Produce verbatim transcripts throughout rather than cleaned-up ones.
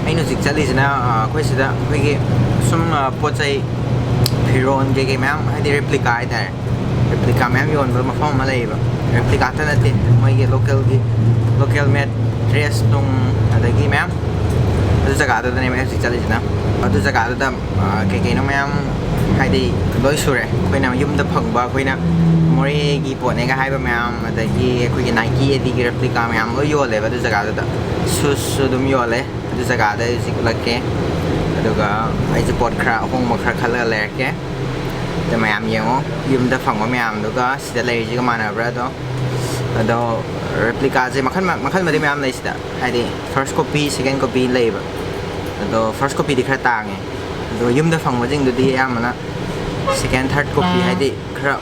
ꯑꯩꯅ ꯍꯧꯖꯤꯛ ꯆꯠꯂꯤꯁꯤꯅ, ꯑ, ꯑꯩꯈꯣꯏ ꯁꯤꯗ ꯑꯩꯈꯣꯏꯒꯤ ꯁꯨꯝ, ꯑ, ꯄꯣꯠ ꯆꯩ, ꯐꯤꯔꯣꯟ ꯀꯩꯀꯩ ꯃꯌꯥꯝ, ꯍꯥꯏꯗꯤ replica ꯍꯥꯏꯇꯥꯔꯦ, replica ꯃꯌꯥꯝ ꯌꯣꯟꯕ ꯃꯐꯝ ꯑꯃ ꯂꯩꯌꯦꯕ꯫ Replica ꯈꯛꯇ ꯅꯠꯇꯦ, ꯃꯣꯏꯒꯤ local ꯒꯤ, local made dress ꯅꯨꯡ, ꯑꯗꯒꯤ ꯃꯌꯥꯝ, ꯑꯗꯨ ꯖꯒꯥꯗꯨꯗꯅꯦꯕ ꯑꯩ ꯍꯧꯖꯤꯛ ꯆꯠꯂꯤꯁꯤꯅ꯫ ꯑꯗꯨ ꯖꯒꯥꯗꯨꯗ, ꯑ, ꯀꯩ ꯀꯩꯅꯣ ꯃꯌꯥꯝ, ꯍꯥꯏꯗꯤ ꯂꯣꯏ ꯁꯨꯔꯦ꯫ ꯑꯩꯈꯣꯏꯅ ꯌꯨꯝꯗ ꯐꯪꯕ, ꯑꯩꯈꯣꯏꯅ ꯃꯣꯔꯦꯒꯤ ꯄꯣꯠꯅꯦꯒ ꯍꯥꯏꯕ ꯃꯌꯥꯝ, ꯑꯗꯒꯤ ꯑꯩꯈꯣꯏꯒꯤ Nike, Adidas ꯒꯤ replica ꯃꯌꯥꯝ ꯂꯣꯏ ꯌꯣꯜꯂꯦꯕ ꯑꯗꯨ ꯖꯒꯥꯗꯨꯗ꯫ Shoes ꯁꯨ ꯑꯗꯨꯝ ꯌꯣꯜꯂꯦ ꯑꯗꯨ ꯖꯒꯥꯗ꯫ ꯑꯩ ꯍꯧꯖꯤꯛ ꯎꯠꯂꯛꯀꯦ꯫ ꯑꯗꯨꯒ ꯑꯩꯁꯦ ꯄꯣꯠ ꯈꯔ ꯑꯍꯣꯡꯕ ꯈꯔ ꯈꯜꯂꯒ ꯂꯩꯔꯛꯀꯦ꯫ ꯑꯗ ꯃꯌꯥꯝ ꯌꯦꯡꯉꯣ, ꯌꯨꯝꯗ ꯐꯪꯕ ꯃꯌꯥꯝꯗꯨꯒ ꯁꯤꯗ ꯂꯩꯔꯤꯁꯤꯒ ꯃꯥꯟꯅꯕ꯭ꯔꯥ ꯑꯗꯣ꯫ ꯑꯗꯣ replica ꯁꯦ ꯃꯈꯜ ꯃ-, ꯃꯈꯜ ꯃꯈꯜ ꯃꯌꯥꯝ ꯂꯩ ꯁꯤꯗ, ꯍꯥꯏꯗꯤ first copy, second copy ꯂꯩꯌꯦꯕ꯫ ꯑꯗꯣ first copy ꯗꯤ ꯈꯔ ꯇꯥꯡꯉꯦ, ꯑꯗꯣ ꯌꯨꯝꯗ ꯐꯪꯕꯁꯤꯡꯗꯨꯗꯤ ꯑꯌꯥꯝꯕꯅ second, third copy, ꯍꯥꯏꯗꯤ ꯈꯔ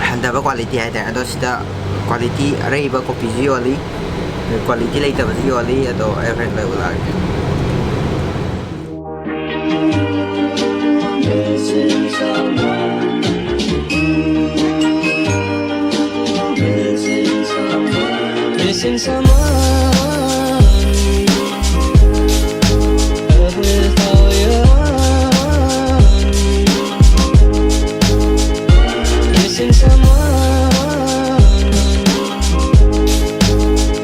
ꯍꯟꯊꯕ quality ꯍꯥꯏꯇꯥꯔꯦ꯫ ꯑꯗꯣ ꯁꯤꯗ quality ꯑꯔꯩꯕ copy ꯁꯨ ꯌꯣꯜꯂꯤ, quality ꯂꯩꯇꯕꯁꯨ ꯌꯣꯜꯂꯤ꯫ ꯑꯗꯣ ꯑꯩ ꯍꯣꯔꯦꯟ ꯂꯣꯏ ꯎꯠꯂꯛꯑꯒꯦ꯫ Missing someone. Love with all your heart. Missing someone.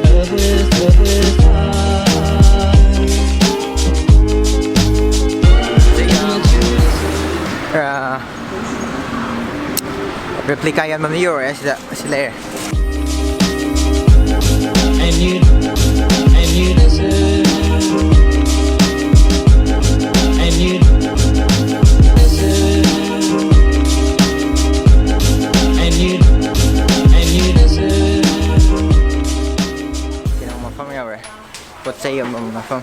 Love with, love with heart. Replica ꯌꯣꯟꯐꯝꯗ ꯌꯧꯔꯛꯑꯦ꯫ ꯁꯤꯗ, ꯁꯤ ꯂꯩꯔꯦ꯫ And you, and you deserve, and you deserve, and you, and you deserve. ꯀꯩꯅꯣ ꯃꯐꯝ ꯌꯧꯔꯦ꯫ ꯄꯣꯠ ꯆꯩ ꯌꯣꯟꯐꯝ ꯃꯐꯝ꯫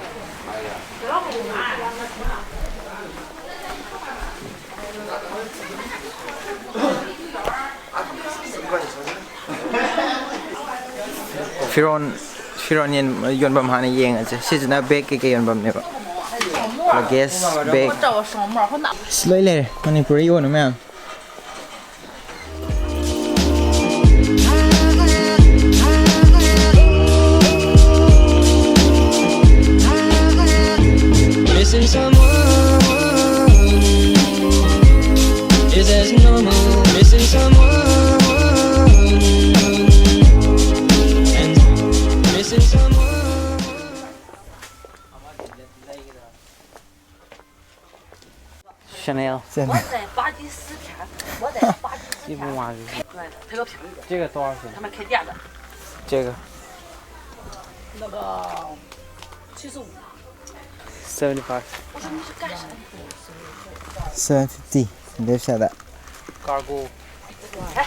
ꯐꯤꯔꯣꯟ, ꯐꯤꯔꯣꯟ ꯌꯦꯟ-, ꯌꯣꯟꯐꯝ ꯍꯥꯟꯅ ꯌꯦꯡꯉꯁꯦ꯫ ꯁꯤꯁꯤꯅ bag ꯀꯩꯀꯩ ꯌꯣꯟꯐꯝꯅꯦꯕ꯫ Luggage bag꯫ ꯑꯁ, ꯂꯣꯏ ꯂꯩꯔꯦ ꯃꯅꯤꯄꯨꯔꯗ ꯌꯣꯟꯕ ꯃꯌꯥꯝ꯫ Missing someone. And missing someone. Chanel。 真的。 我得八G四K，我得八G四K。 这个多少钱？ 他们开店的。 这个。 那个七十五。 Seventy five。 我说你是干啥的？ Seven fifty，你留下的。 Cargo。 哎，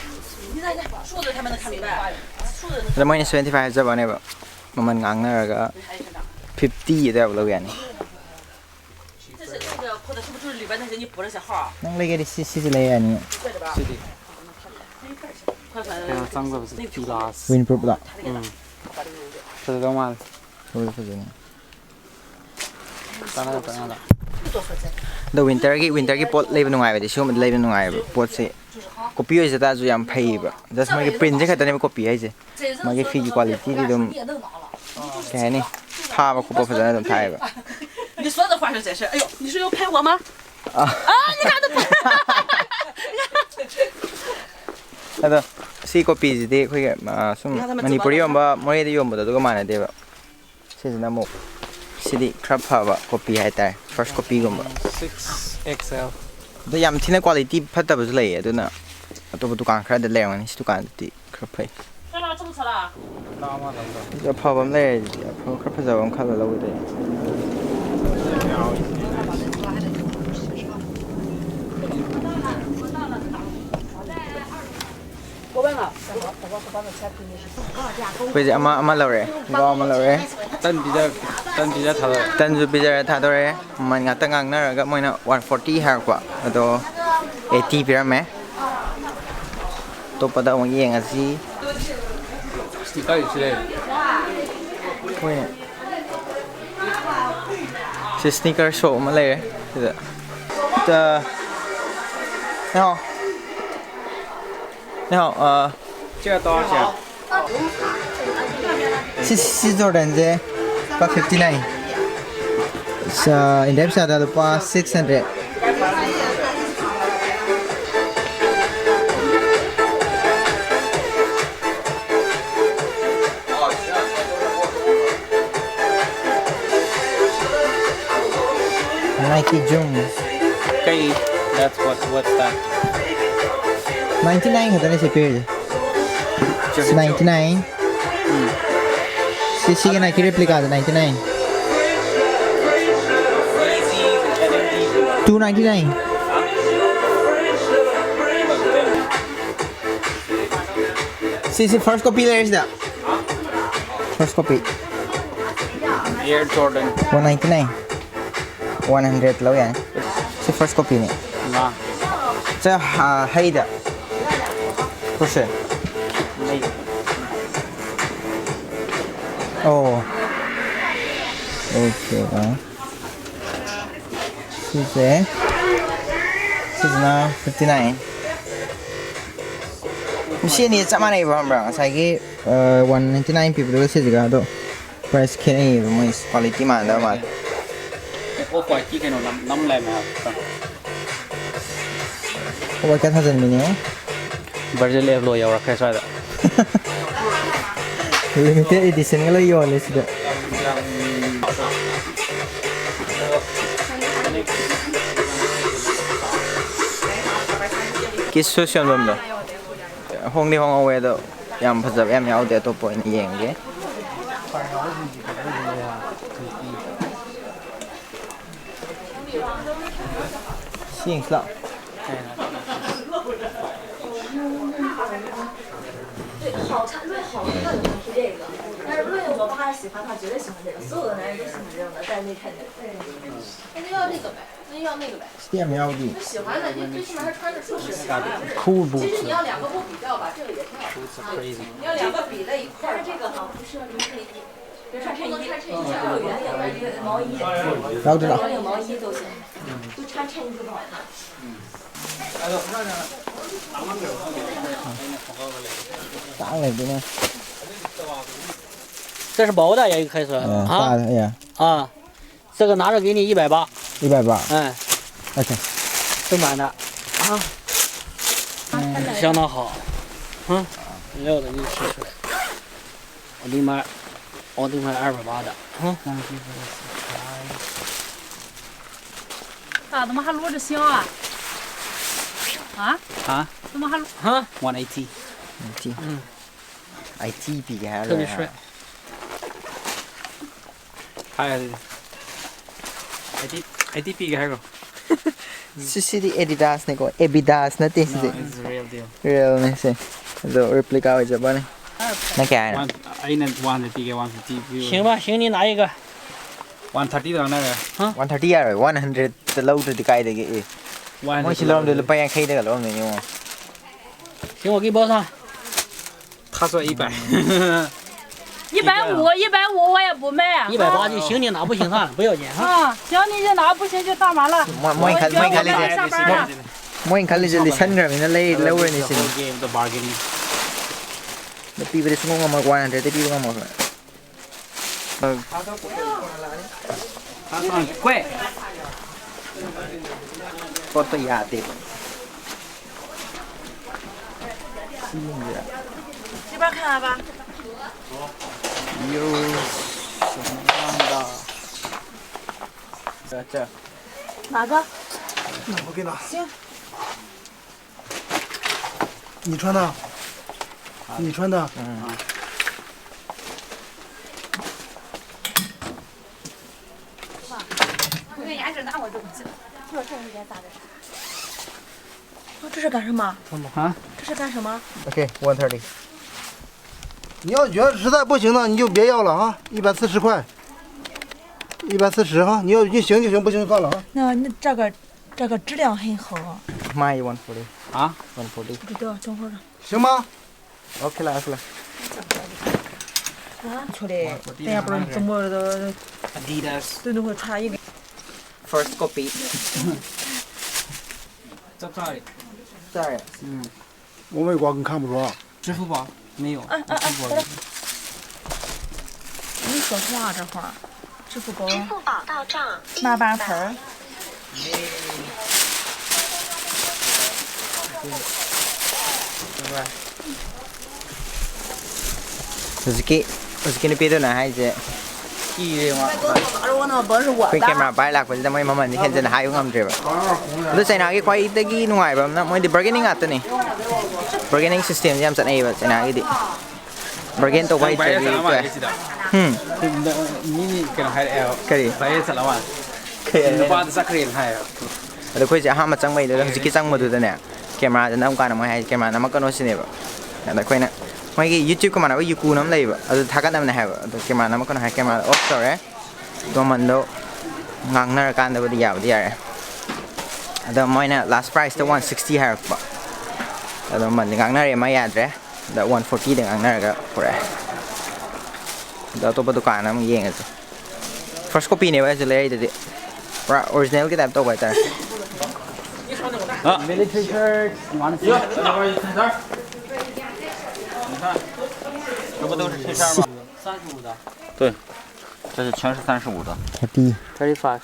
你在那，树子他们能看明白，树子能。 ꯑꯗ ꯃꯣꯏꯅ seventy five ꯍꯥꯏꯖꯕꯅꯦꯕ꯫ ꯃꯃꯜ ꯉꯥꯡꯅꯔꯒ fifty ꯑꯗꯨꯋꯥꯏ ꯂꯧ ꯌꯥꯅꯤ꯫ 这些这个破的，是不是就是里边那些你补了小号啊？ ꯅꯪ ꯂꯩꯒꯦꯗꯤ ꯁꯤ ꯁꯤꯁꯦ ꯂꯩ ꯌꯥꯅꯤ꯫ 这个吧。 ꯁꯤꯗꯤ꯫ 快快。 ꯀꯩꯅꯣ ꯆꯪꯗꯕꯁꯦ ꯄꯤꯂꯥꯁ꯫ Windproof ꯂꯣ? ꯎꯝ꯫ ꯐꯖꯗꯧ ꯃꯥꯜꯂꯦ꯫ ꯐꯖ ꯐꯖꯅꯤ꯫ ꯆꯥꯅꯗ ꯆꯥꯅꯗ꯫ ꯑꯗꯣ winter ꯒꯤ winter ꯒꯤ ꯄꯣꯠ ꯂꯩꯕ ꯅꯨꯡꯉꯥꯏꯕꯗꯤ ꯁꯤꯒꯨꯝꯕꯗ ꯂꯩꯕ ꯅꯨꯡꯉꯥꯏꯕ ꯄꯣꯠꯁꯦ꯫ Copy ꯑꯣꯏꯖ ꯇꯥꯔꯁꯨ ꯌꯥꯝ ꯐꯩꯌꯦꯕ꯫ Just ꯃꯣꯏꯒꯤ print ꯁꯦ ꯈꯛꯇꯅꯦꯕ copy ꯍꯥꯏꯁꯦ꯫ ꯃꯥꯒꯤ ꯐꯤꯒꯤ quality ꯗꯤ ꯑꯗꯨꯝ ꯀꯩ ꯍꯥꯏꯅꯤ? ꯊꯥꯕ ꯈꯣꯠꯄ ꯐꯖꯅ ꯑꯗꯨꯝ ꯊꯥꯏꯌꯦꯕ꯫ 你说的话是解释，哎呦，你是要拍我吗？ ꯑ꯫ 啊，你看这不 ꯑꯗꯣ ꯁꯤ copy ꯁꯤꯗꯤ ꯑꯩꯈꯣꯏꯒꯤ, ꯑ, ꯁꯨꯝ ꯃꯅꯤꯄꯨꯔꯗ ꯌꯣꯟꯕ, ꯃꯣꯔꯦꯗ ꯌꯣꯟꯕꯗꯣ ꯑꯗꯨꯒ ꯃꯥꯟꯅꯗꯦꯕ꯫ ꯁꯤꯁꯤꯅ ꯑꯃꯨꯛ, ꯁꯤꯗꯤ ꯈꯔ ꯐꯕ copy ꯍꯥꯏꯇꯥꯔꯦ, first copy ꯒꯨꯝꯕ꯫ Six X L꯫ ꯑꯗꯣ ꯌꯥꯝ ꯊꯤꯅ quality ꯐꯠꯇꯕꯁꯨ ꯂꯩꯌꯦ, ꯑꯗꯨꯅ ꯑꯇꯣꯞꯄ ꯗꯨꯀꯥꯟ ꯈꯔꯗ ꯂꯩꯔꯝꯒꯅꯤ, ꯁꯤ ꯗꯨꯀꯥꯟꯗꯗꯤ ꯈꯔ ꯐꯩ꯫ ꯑꯐꯕ ꯑꯃ ꯂꯩꯔꯗꯤ, ꯑꯐꯕ, ꯈꯔ ꯐꯖꯕ ꯑꯃ ꯈꯜꯂ ꯂꯧꯒꯗꯣꯏꯅꯦ꯫ ꯑꯩꯈꯣꯏꯁꯦ ꯑꯃ, ꯑꯃ ꯂꯧꯔꯦ, ꯈꯣꯡꯒ꯭ꯔꯥꯎ ꯑꯃ ꯂꯧꯔꯦ꯫ ꯇꯟ ꯄꯤꯖ-, ꯇꯟ ꯄꯤꯖ ꯊꯥꯗꯣꯔꯦ꯫ ꯇꯟꯁꯨ ꯄꯤꯖꯔꯦ ꯊꯥꯗꯣꯔꯦ꯫ ꯃꯃꯜ ꯉꯥꯛꯇ ꯉꯥꯡꯅꯔꯒ ꯃꯣꯏꯅ one forty ꯍꯥꯏꯔꯛꯄ, ꯑꯗꯣ eighty ꯄꯤꯔꯝꯃꯦ꯫ ꯑꯇꯣꯞꯄꯗ ꯑꯃꯨꯛ ꯌꯦꯡꯉꯁꯤ꯫ Sneaker ꯁꯤ ꯂꯩꯔꯦ꯫ ꯍꯣꯏꯅꯦ꯫ ꯁꯤ sneaker shop ꯑꯃ ꯂꯩꯔꯦ ꯁꯤꯗ꯫ ꯇ-, ꯅꯥꯎ꯫ ꯅꯥꯎ, ꯑ, ꯁꯤ, ꯁꯤ Jordan ꯁꯦ ꯂꯨꯄꯥ fifty nine꯫ ꯁ-, India ꯄꯩꯁꯥꯗ ꯂꯨꯄꯥ six hundred꯫ Kijun. ꯀꯩ? That's what, what's that? ninety nine ꯈꯛꯇꯅꯦ ꯁꯤ ꯄꯤꯔꯤꯁꯦ꯫ Ninety nine. ꯁꯤ ꯁꯤꯒꯤ Nike replica ꯗ ninety nine. Two ninety nine. ꯁꯤꯁꯤ first copy ꯂꯩꯔꯦ ꯁꯤꯗ꯫ First copy. Air Jordan. One ninety nine. One hundred ꯂꯧ ꯌꯥꯅꯤ꯫ ꯁꯤ first copy ꯅꯤ꯫ ꯉꯥ. ꯁꯦ, ꯍꯩꯗ꯫ ꯈꯨꯠꯁꯦ꯫ ꯂꯩ. ꯑꯣ꯫ Okay. ꯁꯤꯁꯦ꯫ ꯁꯤꯁꯤꯅ fifty nine꯫ ꯁꯤ ꯑꯅꯤ ꯆꯞ ꯃꯥꯟꯅꯩꯕ, ꯈꯪꯕ꯭ꯔꯥ? ꯉꯁꯥꯏꯒꯤ one ninety nine ꯄꯤꯕꯗꯨꯒ ꯁꯤꯁꯤꯒ꯫ ꯑꯗꯣ price ꯈꯦꯠꯅꯩꯌꯦꯕ, ꯃꯣꯏ quality ꯃꯥꯟꯅꯗꯕ ꯃꯥꯜꯂꯦ꯫ Off-white ꯀꯤ ꯀꯩꯅꯣ ꯅꯝ ꯅꯝ ꯂꯩꯔꯝꯃꯦ ꯍꯥꯏꯕ꯫ Off-white ꯀ ꯊꯥꯖꯟꯕꯤꯅꯦ꯫ Virgil Abloh ꯌꯧꯔꯛꯈ꯭ꯔꯦ ꯁ꯭ꯋꯥꯏꯗ꯫ Limited edition ꯒ ꯂꯣꯏ ꯌꯣꯜꯂꯦ ꯁꯤꯗ꯫ Kids Shoes ꯌꯣꯟꯐꯝꯗꯣ꯫ ꯍꯣꯡꯗꯤ ꯍꯣꯡꯍꯧꯋꯦ ꯑꯗꯣ, ꯌꯥꯝ ꯐꯖꯕ ꯌꯥꯝ ꯌꯥꯎꯗꯦ꯫ ꯑꯇꯣꯞꯄ ꯑꯣꯏꯅ ꯌꯦꯡꯒꯦ꯫ ꯁꯤ ꯌꯦꯡꯁꯤ ꯂꯥꯎ꯫ 对，好，他论好看不是这个，但是论我爸是喜欢他，绝对喜欢这个，所有的男人都喜欢这种的，戴那肯定。那就要这个呗，那就要那个呗。 ꯁꯤꯗꯤ ꯌꯥꯝ ꯌꯥꯎꯗꯤ꯫ 那喜欢的，就最起码他穿着舒适。 Cool boots. 其实你要两个不比较吧，这个也挺好看。你要两个比在一块儿，这个哈不适合穿衬衣，别穿衬衣，穿衬衣有圆领的毛衣，然后这个圆领毛衣都行，就穿衬衣就不好看。 ꯇꯥꯡ ꯂꯩꯗꯣꯏꯅꯦ꯫ 这是薄的，也可以说 ꯎꯝ, 啊 ꯇꯥꯡ, yeah. 啊，这个拿着给你一百八，一百八。哎， OK. 这买的啊，相当好，嗯，没有的给你提出来，我给你买，我给你买二百八的，嗯。ꯍꯥ? ꯍꯥ? ꯍꯥ? One eighty꯫ ꯑꯩꯠꯇꯤ꯫ ꯎꯝ꯫ ꯑꯩꯠꯇꯤ ꯄꯤꯒꯦ ꯍꯥꯏꯔ ꯂꯣꯏꯔꯦ ꯍꯥꯏꯕ꯫ ꯍꯥꯏ ꯑꯗꯨꯗꯤ꯫ ꯑꯩꯠꯇꯤ, ꯑꯩꯠꯇꯤ ꯄꯤꯒꯦ ꯍꯥꯏꯔꯣ? ꯁꯤ, ꯁꯤꯗꯤ Adidasꯅꯤꯀꯣ, Adidas ꯅꯠꯇꯦ ꯁꯤꯗꯤ꯫ No, it's real deal꯫ Realꯅꯤ ꯁꯤ꯫ ꯑꯗꯣ replica ꯑꯣꯏꯖꯕꯅꯤ꯫ ꯅꯪ ꯀꯌꯥ ꯍꯥꯏꯅꯣ? One, ꯑꯩꯅ one fifty ꯄꯤꯒꯦ, one fifty ꯄꯤꯌꯨ꯫ 行吧，行，你拿一个。One thirty ꯗ ꯉꯥꯡꯅꯔꯦ꯫ One thirty ꯌꯥꯔꯣꯏ, one hundredꯇ ꯂꯧꯗ꯭ꯔꯗꯤ ꯀꯥꯏꯗꯒꯤ? ꯑꯦ꯫ One hundred ꯃꯣꯏ ꯁꯤ ꯂꯧꯔꯝꯗꯣꯏ ꯂꯧꯔꯦ꯫ ꯂꯨꯄꯥ ꯌꯥꯡꯈꯩꯗꯒ ꯂꯧꯔꯝꯗꯣꯏꯅꯤ ꯌꯦꯡꯉꯣ꯫ 行，我给你报上。他说一百。一百五，一百五我也不卖。一百八就行，你拿不行算了，不要紧哈。啊，行，你就拿，不行就上完了。ꯃꯣꯏ-, ꯃꯣꯏ ꯈꯜ-, ꯃꯣꯏ ꯈꯜꯂꯤꯁꯦ꯫ 我觉得我们上班了。ꯃꯣꯏ ꯈꯜꯂꯤꯁꯦ ꯂꯤꯁꯟꯈ꯭ꯔꯕꯅꯤꯅ ꯂꯩ-, ꯂꯧꯔꯅꯤ ꯁꯤꯅꯤ꯫ Whole game of bargaining꯫ ꯄꯤꯕꯗꯤ ꯁꯨꯡꯉꯝ ꯉꯝꯃꯣꯏ, one hundredꯇꯤ ꯄꯤꯕ ꯉꯝꯃꯣꯏ꯫ ꯄꯣꯠꯇꯣ ꯌꯥꯗꯦꯕ꯫ ꯁꯤ ꯌꯦꯡꯁꯤꯔꯥ? ꯌꯨꯁ꯫ ꯑꯠꯆꯥ꯫ 哪个？ 你穿的？你穿的？嗯。 这是干什么？啊？这是干什么？OK，one thirty。你要觉得实在不行呢，你就别要了啊，一百四十块，一百四十哈，你要你行就行，不行就算了啊。那，那这个，这个质量很好。卖一one forty。啊？One forty。不知道，等会儿。行吗？OK了，OK了。啊，出来，等下不知道怎么的，Adidas。都能会穿一个。First copy。在这里。在。嗯。我没刮，你看不着。支付宝没有。哎，哎，哎，支付宝。你说话这会儿，支付宝。支付宝到账。腊八盆儿。 ꯍꯧꯖꯤꯛꯀꯤ, ꯍꯧꯖꯤꯛꯀꯤ ꯅꯨꯄꯤꯗꯨꯅ ꯍꯥꯏꯁꯦ, ꯀꯤꯔꯦ ꯃꯥ꯫ ꯑꯩꯈꯣꯏ ꯀꯦꯃꯦꯔꯥ ꯄꯥꯏꯔ ꯂꯥꯛꯄꯁꯤꯗ ꯃꯣꯏ ꯃꯃꯜꯁꯦ ꯍꯦꯟꯖꯟꯅ ꯍꯥꯏꯕ ꯉꯝꯗ꯭ꯔꯦꯕ꯫ ꯑꯗꯣ ꯆꯩꯅꯥꯒꯤ ꯈ꯭ꯋꯥꯏꯗꯒꯤ ꯅꯨꯡꯉꯥꯏꯕ ꯑꯃꯅ ꯃꯣꯏꯗꯤ ꯕꯥꯔꯒꯦꯅꯤꯡ ꯉꯥꯛꯇꯅꯤ꯫ ꯕꯥꯔꯒꯦꯅꯤꯡ ꯁꯤꯁꯇꯦꯝꯁꯦ ꯌꯥꯝ ꯆꯠꯅꯩꯌꯦꯕ ꯆꯩꯅꯥꯒꯤꯗꯤ꯫ ꯕꯥꯔꯒꯦꯟ ꯇꯧꯕ ꯍꯩꯇ꯭ꯔꯗꯤ ꯇꯣꯛꯑꯦ꯫ ꯎꯝ꯫ ꯃꯤ ꯀꯩꯅꯣ ꯍꯥꯏꯔꯛꯑꯦꯕ꯫ ꯀꯔꯤ? ꯚꯥꯏꯔꯦꯜ ꯆꯠꯂ ꯃꯥꯜꯂꯦ꯫ ꯀꯩ ꯍꯥꯏꯔꯛꯑꯦ? ꯅꯨꯄꯥꯗ ꯆꯠꯈ꯭ꯔꯦꯅ ꯍꯥꯏꯌꯦꯕ꯫ ꯑꯗꯣ ꯑꯩꯈꯣꯏꯁꯦ ꯑꯍꯥꯟꯕ ꯆꯪꯕꯩꯗꯨꯗ ꯍꯧꯖꯤꯛꯀꯤ ꯆꯪꯕꯗꯨꯗꯅꯦ ꯀꯦꯃꯦꯔꯥꯗ ꯅꯝ ꯀꯥꯟꯗ ꯃꯣꯏ ꯍꯥꯏ ꯀꯦꯃꯦꯔꯥ ꯅꯝꯃꯛꯀꯅꯣ ꯁꯤꯅꯦꯕ꯫ ꯑꯗ ꯑꯩꯈꯣꯏꯅ ꯃꯣꯏꯒꯤ YouTube ꯀ ꯃꯥꯟꯅꯕ ꯌꯨꯀꯨꯅ ꯑꯃ ꯂꯩꯌꯦꯕ꯫ ꯑꯗꯨ ꯊꯥꯒꯠꯅꯕꯅꯦ ꯍꯥꯏꯕ꯫ ꯑꯗꯣ ꯀꯦꯃꯦꯔꯥ ꯅꯝꯃꯛꯀꯅꯣ ꯍꯥꯏ ꯀꯦꯃꯦꯔꯥ ꯑꯣꯐ ꯇꯧꯔꯦ꯫ ꯃꯃꯟꯗꯣ ꯉꯥꯡꯅꯔꯀꯥꯟꯗꯕꯨꯗꯤ ꯌꯥꯕꯨꯗꯤ ꯌꯥꯔꯦ꯫ ꯑꯗꯣ ꯃꯣꯏꯅ ꯂꯥꯁ ꯄ꯭ꯔꯥꯏꯁꯇ ꯋꯥꯟ ꯁꯤꯛꯁꯇꯤ ꯍꯥꯏꯔꯛꯄ꯫ ꯑꯗꯣ ꯃꯃꯟꯗꯤ ꯉꯥꯡꯅꯔꯦ ꯃꯥ ꯌꯥꯗ꯭ꯔꯦ꯫ ꯑꯗ ꯋꯥꯟ ꯐꯣꯔꯇꯤꯗ ꯉꯥꯡꯅꯔꯒ ꯄꯨꯔꯛꯑꯦ꯫ ꯑꯗꯣ ꯑꯇꯣꯞꯄ ꯗꯨꯀꯥꯟ ꯑꯃ ꯌꯦꯡꯉꯁꯦ꯫ ꯐꯥꯔꯁ ꯀꯣꯄꯤꯅꯦꯕ ꯑꯩꯁꯨ ꯂꯩꯔꯛꯏꯗꯨꯗꯤ꯫ ꯄꯨꯔꯥ ꯑꯣꯔꯤꯖꯤꯅꯦꯜꯒꯤ ꯇꯥꯏꯞ ꯇꯧꯕ ꯍꯥꯏꯇꯥꯔꯦ꯫ Military shirt, one six. 对，这是全是三十五的， thirty. Thirty five.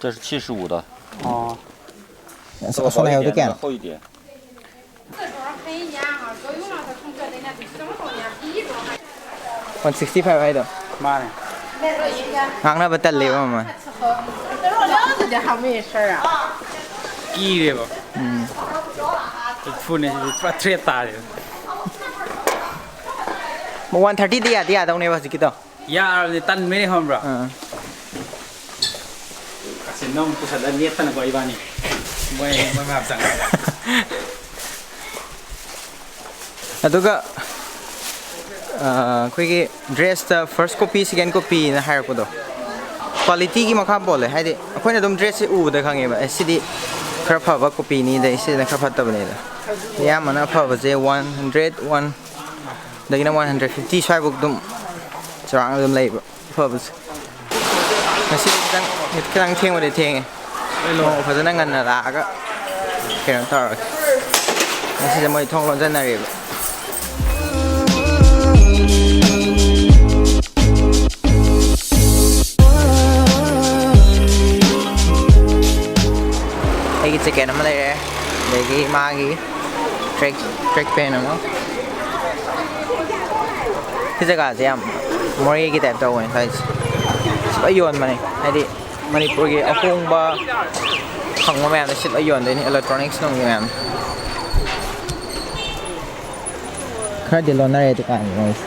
这是七十五的。 ꯑꯣ꯫ ꯑꯁ, ꯑꯁꯣꯝ ꯍꯥꯏꯍꯧꯗꯣ ꯀꯌꯥꯅꯣ? 厚一点。 ꯋꯥꯟ ꯁꯤꯛꯁꯇꯤ ꯐꯥꯏꯚ ꯍꯥꯏꯗꯣ꯫ ꯃꯥꯅꯦ꯫ ꯉꯥꯡꯅꯕ ꯇꯜꯂꯦꯕ ꯃꯃꯜ꯫ ꯀꯤꯔꯦꯕ꯫ ꯎꯝ꯫ ꯐꯨꯅꯦ ꯁꯤꯗꯤ ꯄꯨꯔꯥ ꯊ꯭ꯔꯦꯠ ꯇꯥꯔꯦ꯫ ꯋꯥꯟ ꯊꯥꯔꯇꯤꯗꯤ ꯌꯥꯗꯤ ꯌꯥꯗꯧꯅꯦꯕ ꯍꯧꯖꯤꯛꯀꯤꯗꯣ꯫ ꯌꯥꯔꯕꯅꯤ, ꯇꯟꯕꯩꯅꯦ ꯈꯪꯕ꯭ꯔꯥ? ꯑꯥ꯫ ꯑꯁꯤ ꯅꯪ ꯄꯨꯁꯜꯂ ꯅꯦꯠꯇꯅꯀꯣ ꯏꯕꯥꯅꯤ꯫ ꯃꯣꯏ, ꯃꯣꯏ ꯃꯌꯥꯝ ꯆꯪꯉꯒ꯫ ꯑꯗꯨꯒ, ꯑꯥ, ꯑꯩꯈꯣꯏꯒꯤ ꯗ꯭ꯔꯦꯁꯇ ꯐꯥꯔꯁ ꯀꯣꯄꯤ, ꯁꯦꯀꯦꯟ ꯀꯣꯄꯤꯅ ꯍꯥꯏꯔꯛꯄꯗꯣ, ꯀ꯭ꯋꯥꯂꯤꯇꯤꯒꯤ ꯃꯈꯥ ꯄꯣꯜꯂꯦ꯫ ꯍꯥꯏꯗꯤ, ꯑꯩꯈꯣꯏꯅ ꯑꯗꯨꯝ ꯗ꯭ꯔꯦꯁꯁꯦ ꯎꯕꯗ ꯈꯪꯉꯦꯕ, "ꯑꯦ, ꯁꯤꯗꯤ ꯈꯔ ꯐꯕ ꯀꯣꯄꯤꯅꯤ, ꯑꯗꯩ ꯁꯤꯅ ꯈꯔ ꯐꯠꯇꯕꯅꯤꯗ"꯫ ꯑꯌꯥꯝꯕꯅ ꯑꯐꯕꯁꯦ ꯋꯥꯟ ꯍꯟꯗ꯭ꯔꯦꯠ, ꯋꯥꯟ, ꯑꯗꯒꯤꯅ ꯋꯥꯟ ꯍꯟꯗ꯭ꯔꯦꯠ ꯐꯤꯐꯇꯤ ꯁ꯭ꯋꯥꯏꯐꯧ ꯑꯗꯨꯝ ꯆꯥꯎꯔꯥꯛꯅ ꯑꯗꯨꯝ ꯂꯩꯕ꯫ ꯐꯕꯁꯦ꯫ ꯉꯁꯤꯗꯤ ꯈꯤꯇꯪ, ꯈꯤꯇꯪ ꯊꯦꯡꯕꯗꯤ ꯊꯦꯡꯉꯦ꯫ ꯅꯣꯡꯃ ꯐꯖꯅ ꯉꯟꯅ ꯂꯥꯛꯑꯒ ꯀꯩꯅꯣ ꯇꯧꯔꯒꯦ꯫ ꯉꯁꯤꯁꯦ ꯃꯣꯏ ꯊꯣꯡ ꯂꯣꯟꯖꯟꯅꯔꯤꯕ꯫ ꯑꯩꯒꯤ ꯖꯦꯀꯦꯠ ꯑꯃ ꯂꯩꯔꯦ, ꯑꯗꯒꯤ ꯃꯥꯒꯤ ꯇ꯭ꯔꯦꯛ, ꯇ꯭ꯔꯦꯛ ꯄꯦꯟ ꯑꯃ꯫ ꯁꯤ ꯖꯒꯥꯁꯦ ꯌꯥꯝ ꯃꯣꯔꯦꯒꯤ ꯇꯥꯏꯞ ꯇꯧꯕꯅꯦ ꯁ꯭ꯋꯥꯏꯁꯦ꯫ ꯂꯣꯏ ꯌꯣꯟꯕꯅꯦ, ꯍꯥꯏꯗꯤ ꯃꯅꯤꯄꯨꯔꯒꯤ ꯑꯍꯣꯡꯕ ꯐꯪꯕ ꯃꯌꯥꯝꯗꯣ ꯁꯤ ꯂꯣꯏ ꯌꯣꯟꯗꯣꯏꯅꯤ, electronics ꯅꯨꯡꯒꯤ ꯃꯌꯥꯝ꯫ ꯈꯔꯗꯤ ꯂꯣꯟꯅꯔꯦ ꯗꯨꯀꯥꯟꯒꯤ ꯃꯣꯏꯁꯦ꯫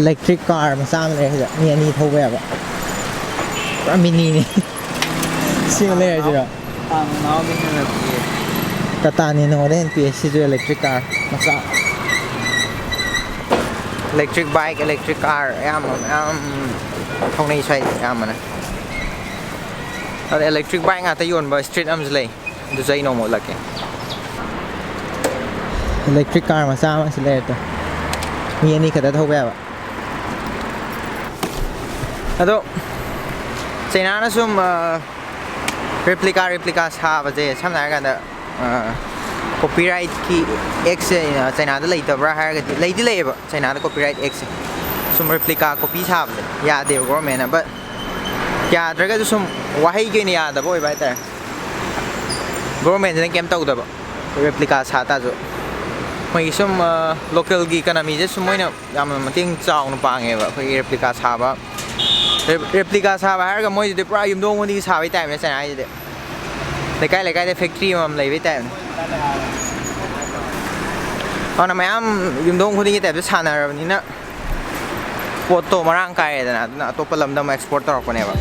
Electric car ꯃꯆꯥ ꯑꯃ ꯂꯩꯔꯦ ꯁꯤꯗ, ꯃꯤ ꯑꯅꯤ ꯊꯧꯕ ꯌꯥꯕ꯫ ꯄꯨꯔꯥ mini ꯅꯤ꯫ ꯁꯤ ꯑꯃ ꯂꯩꯔꯁꯤꯔꯣ? ꯇꯥꯡꯅꯥꯎꯗꯤ ꯍꯦꯟꯅ ꯄꯤꯌꯦ꯫ Tata Nano ꯗꯩ ꯍꯦꯟꯅ ꯄꯤꯌꯦ꯫ ꯁꯤꯁꯨ electric car ꯃꯆꯥ꯫ Electric bike, electric car ꯑꯌꯥꯝꯕ ꯃꯌꯥꯝ ꯊꯧꯅꯩ ꯁ꯭ꯋꯥꯏꯗ ꯑꯌꯥꯝꯕꯅ꯫ ꯑꯗ electric bike ꯉꯥꯛꯇ ꯌꯣꯟꯕ street ꯑꯃꯁꯨ ꯂꯩ꯫ ꯑꯗꯨꯁꯨ ꯑꯩ ꯅꯣꯡꯃ ꯎꯠꯂꯛꯀꯦ꯫ Electric car ꯃꯆꯥ ꯑꯃꯁꯨ ꯂꯩꯔꯦ ꯇꯣ꯫ ꯃꯤ ꯑꯅꯤ ꯈꯛꯇ ꯊꯧꯕ ꯌꯥꯕ꯫ ꯑꯗꯣ ꯆꯩꯅꯥꯅ ꯁꯨꯝ, ꯑ, replica, replica ꯁꯥꯕꯁꯦ, ꯁꯝꯅ ꯍꯥꯏꯔꯀꯥꯟꯗ, ꯑ, copyrightꯀꯤ actꯁꯦ, ꯑ, ꯆꯩꯅꯥꯗ ꯂꯩꯇꯕ꯭ꯔꯥ ꯍꯥꯏꯔꯒꯗꯤ, ꯂꯩꯗꯤ ꯂꯩꯌꯦꯕ ꯆꯩꯅꯥꯗ copyright actꯁꯦ꯫ ꯁꯨꯝ replica copy ꯁꯥꯕꯁꯦ ꯌꯥꯗꯦꯕ governmentꯅ꯫ But ꯌꯥꯗ꯭ꯔꯒꯁꯨ ꯁꯨꯝ ꯋꯥꯍꯩꯒꯤ ꯑꯣꯏꯅ ꯌꯥꯗꯕ ꯑꯣꯏꯕ ꯍꯥꯏꯇꯥꯔꯦ꯫ Governmentꯁꯤꯅ ꯀꯩꯝ ꯇꯧꯗꯕ, replica ꯁꯥ ꯇꯥꯔꯁꯨ꯫ ꯃꯣꯏꯒꯤ ꯁꯨꯝ, ꯑ, localꯒꯤ economyꯁꯦ ꯁꯨꯝ ꯃꯣꯏꯅ ꯌꯥꯝꯅ ꯃꯇꯦꯡ ꯆꯥꯎꯅ ꯄꯥꯡꯉꯦꯕ ꯑꯩꯈꯣꯏꯒꯤ replica ꯁꯥꯕ꯫ Re-, replica ꯁꯥꯕ ꯍꯥꯏꯔꯒ ꯃꯣꯏꯁꯤꯗꯤ ꯄꯨꯔꯥ ꯌꯨꯝꯊꯣꯡ ꯈꯨꯗꯤꯡꯒꯤ ꯁꯥꯕꯩ typeꯅꯦ ꯆꯩꯅꯥ ꯍꯥꯏꯁꯤꯗꯤ꯫ ꯂꯩꯀꯥꯏ ꯂꯩꯀꯥꯏꯗ factory ꯑꯃꯃꯝ ꯂꯩꯕꯩ typeꯅꯦ꯫ ꯑꯗꯨꯅ ꯃꯌꯥꯝ ꯌꯨꯝꯊꯣꯡ ꯈꯨꯗꯤꯡꯒꯤ typeꯇ ꯁꯥꯟꯅꯔꯕꯅꯤꯅ ꯄꯣꯠꯇꯣ ꯃꯔꯥꯡ ꯀꯥꯏꯔꯦꯗꯅ, ꯑꯗꯨꯅ ꯑꯇꯣꯞꯄ ꯂꯝꯗ ꯑꯃꯨꯛ export ꯇꯧꯔꯛꯄꯅꯦꯕ꯫